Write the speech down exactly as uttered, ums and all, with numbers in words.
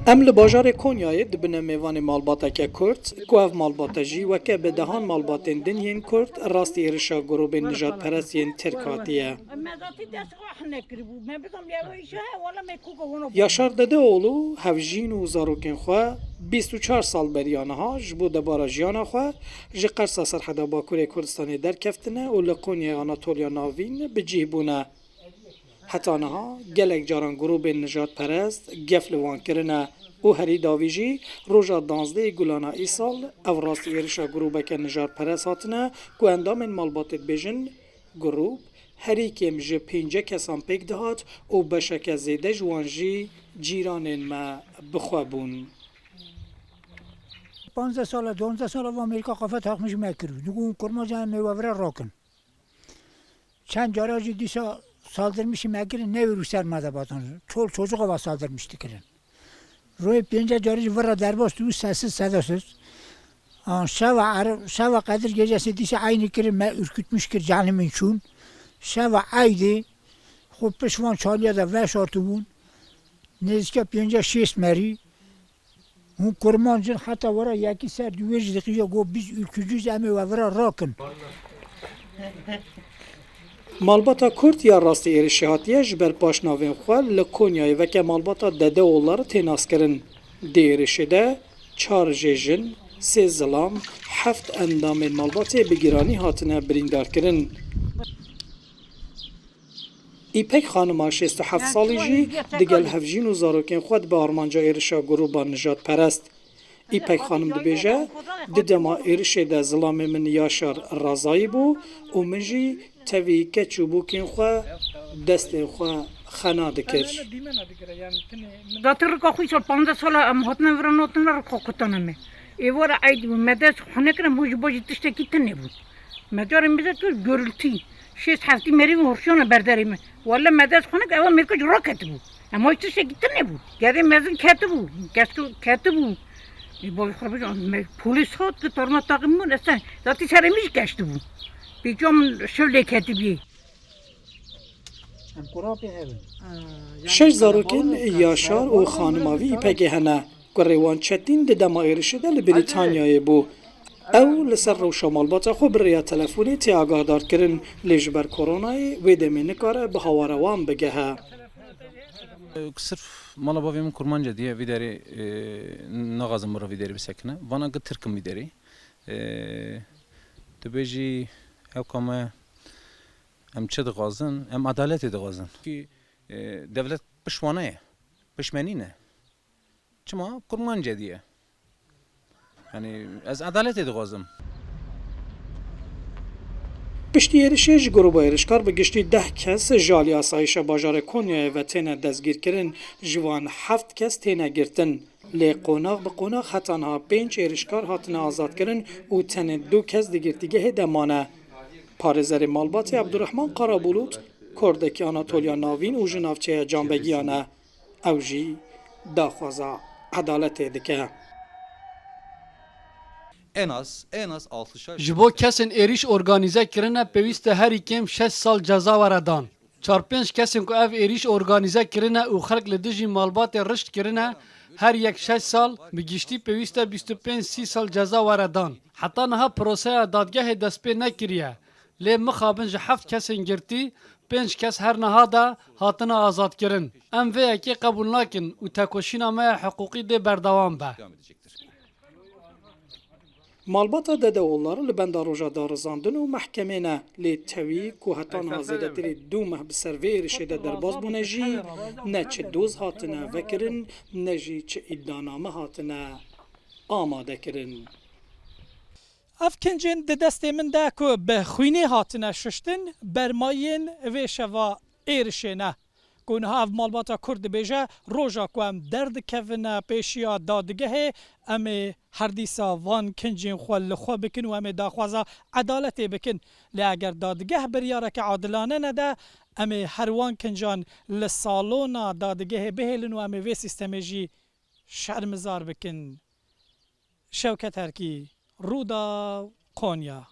Em li bajarê Konyayê dibine mêvanê malbateke Kurd, ku ev malbate jî weke bi dehan malbatên din yên Kurd rastî êrişa grûbên nijadperest yên Tirk hatiye. Yaşar Dedeoğlu hevjîn û zarokên xwe bîst û çar sal beriya niha ji bo debara jiyana xwe ji qersa Serheda Bakurê Kurdistanê derkeftine û li Konyayê Anatoliya Navîn bi cih bûne. Heta niha gelek caran grûbên nijadperest gef li wan kirine û herî dawî jî roja danzdehê Gulana îsal ev rastî êrişa grûbeke nijadperest hatine ku endamên malbatê dibêjin grûb herî kêm ji pêncî kesan pêk dihat û beşeke zêde ji wan jî cîranên me bi xwe bûn. Panzdeh sala, duwazdeh sala va Amerîka kafa takmış me kir. Digo hûn kurmaca em ê we vira rakin. Çend cara jî dîsa saldırmışî me kirin, ne wî ser me de batan. Çol çocuk ava saldırmış dikirin. Royê pênce carî jî vira derbas dibû, sessiz sedasız. An şeva er-, şeva Qedir gecesi dîsa aynî kirin, me ürkütmüş kir, canımın çûn. Şeva aydî, xwe pişt van çaliya de veşartibûn. Nêzîka pênce şêst merî. Hûn kurmanc in, heta were yekî ser di wê jî diqîje got, "Biz ülkücüyüz, em ê we vira rakin." Malbata Kurd ya rastî êrişê hatiye ji ber paşnavên xwe li Konyayê veke malbata Dedeoğulları tê naskirin. Di êrişê de çar jê jin, sê zilam, heft endamên malbatê bi giranî hatine birîndarkirin. Îpek xanima şêst û heft salî jî digel hevjîn û zarokên xwe dibe armanca êrişa grûba nijadperest. Îpek xanim dibêje, di dema êrişê de zilamê min Yaşar razayî bû û min jî tevî keç û bûkên xwe, destên xwe xena dikir. Zaten rika xwe îsal panzdeh sala em hatine vira, notine rika kutane me. Êvara eyd bû, me dest xwe nekir, em ji bo jî tiştekî tune bû. Me carên bize kir gurultî. Şêst heftî merî horşiyana berderê me. Welle me dest xwe nekir, ewa mêrka ji raketibû. Em hay tiştekî tune bû. Gerê mezin ketibû. Keştu ketibû. Ê, bavê xwe bêje, me polîs hat, ki tarna taqîm bûn, esen. Zatî serê min jî keştibû. Pêça min şev lê ketibî. Em kurapê hevin. Şeş zarokên Yaşar û xanima vî Îpekê hene. Kurê wan Çetîn di dema êrişê de li Brîtanyayê bû. Ew li ser rewşa malbata xwe bi rêya telefonê tê agahdar kirin, lê ji ber koronayê wê demê nikare bi hawara wan bigehe. Sirf mala bavê min kurmanc e diye vî derê, e, naxwazim min re vî derê bisekine. Vana ki Tirk im vî derê. E, tu bêjî ew ka me, em çi dixwazin? Em edaletê dixwazin. Ki, e, devlet pişt wana ye. Pişt me nîne. Çima? Kurmanc e diye. Yani ez edaletê dixwazim. Piştî êrişê ji grûba êrişkar bi giştî deh kes ji alî asayîşa bajarê Konyayê ve têne destgîrkirin, ji wan heft kes têne girtin. Lê qonax bi qonax heta niha pênc êrişkar hatine azadkirin û tenê du kes di girtîgehê de mane. Parêzerê malbatê Abdurrahman Karabulut, kurdekî Anatoliya Navîn û ji navçeya Canbegiyan e. Ew jî daxwaza edaletê dike. En az, en az altışar Ji bo kesên êrîş organîze kirine, pêwîst e herî kêm şeş sal ceza were dan. Çar pênc kesên ku ev êrîş organîze kirine û xelk li dijî malbatê rişt kirine, her yek şeş sal, bi giştî pêwîst e bîst û pênc sî sal ceza were dan. Heta niha proseya dadgehê dest pê nekiriye. Lê mixabin ji heft kesên girtî, pênc kes her niha de hatine azadkirin. Em vê yekê qebûl nakin û tekoşîna me ya hiqûqî dê berdewam be. Malbata Dedeoğulları li benda roja darizandin û mehkemê ne, lê tevî ku heta niha zêdetirî du meh bi ser vê êrişê de derbas bûne jî, ne çi doz hatine vekirin, ne jî çi îddianame hatine amadekirin. Ev kincên di destê min de ku bi xwînê hatine şiştin, bermayên vê şeva êrişê ne. Ku niha ev malbata Kurd dibêje, roja ku em derdikevine pêşiya dadgehê, em ê her dîsa van kincên xwe li xwe bikin û em ê daxwaza edaletê bikin. Lê eger dadgeh biryareke adilane nede, em ê her wan kincan li salona dadgehê bihêlin û em ê vê sîstemê jî şermizar bikin. Şewket Erkî, Rûdaw, Konya.